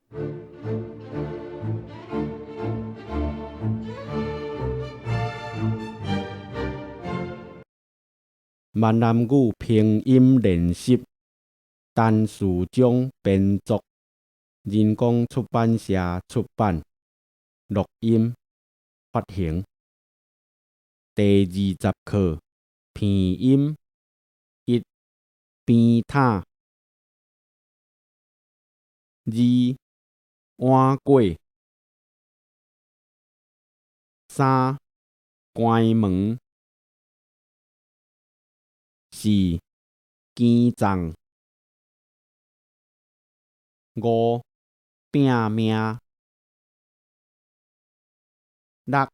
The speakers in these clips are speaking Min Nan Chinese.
閩南語拼音練習，陳士章編作，人工出版社出版，錄音發行。第二十課鼻音一邊塔，二碗粿，三關門，四堅藏，五拚命，六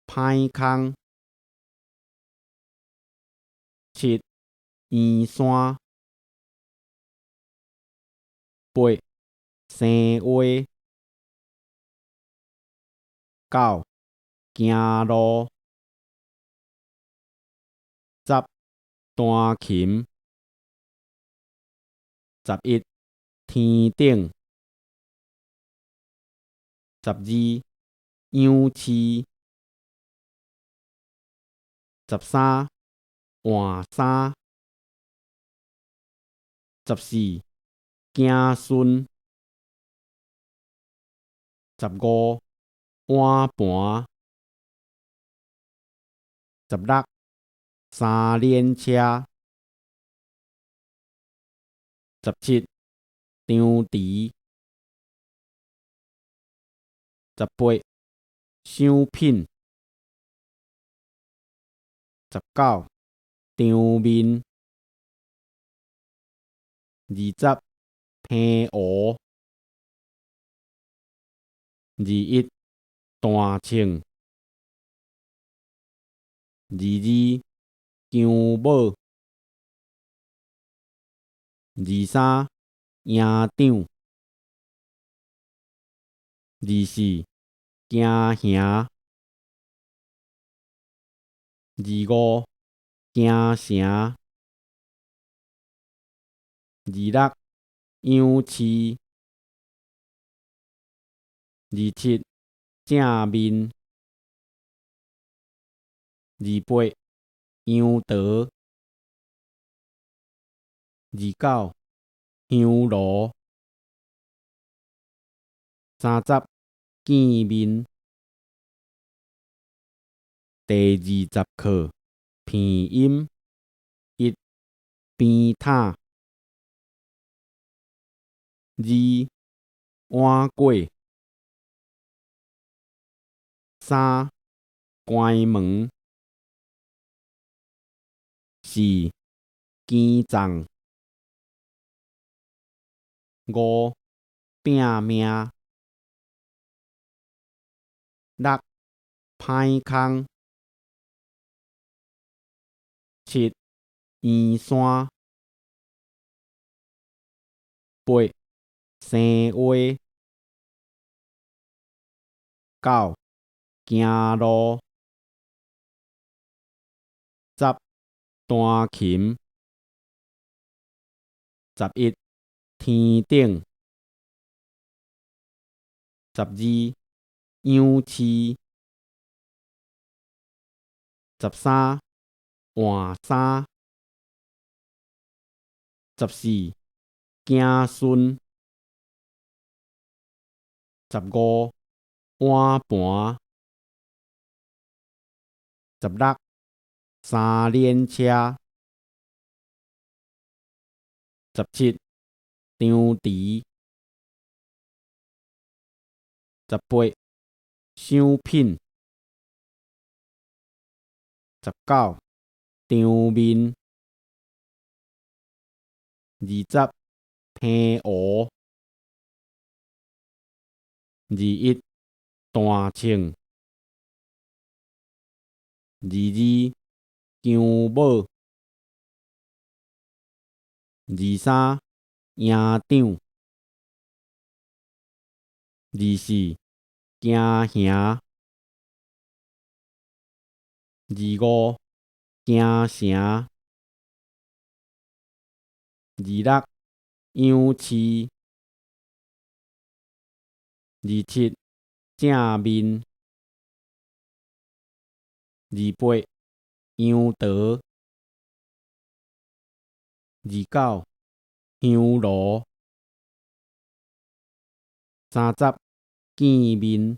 歹空，七圓山，八生話，九行路，十彈琴，11天頂，12養飼，13換衫，14子孫，15碗盤，16三輪車，17張池，18賞品，19場面，20澎湖，21大銃，22姜母，23營長，24驚惶，25京城，26養飼，27正面，28楊桃，29香爐，30見面。第二十課鼻音一邊塔，二碗粿，三關門，四堅藏，五拚命，六歹空，七圓山，八生話，九行路，十彈琴，11天頂，12養飼，13換衫，14子孫，15碗盤，16三輪車，17張池，18賞品，19場面，20澎湖，21大銃，22姜母，23營長，24驚惶，25京城，26養飼。27，正面。28，楊桃。29，香爐。30，見面。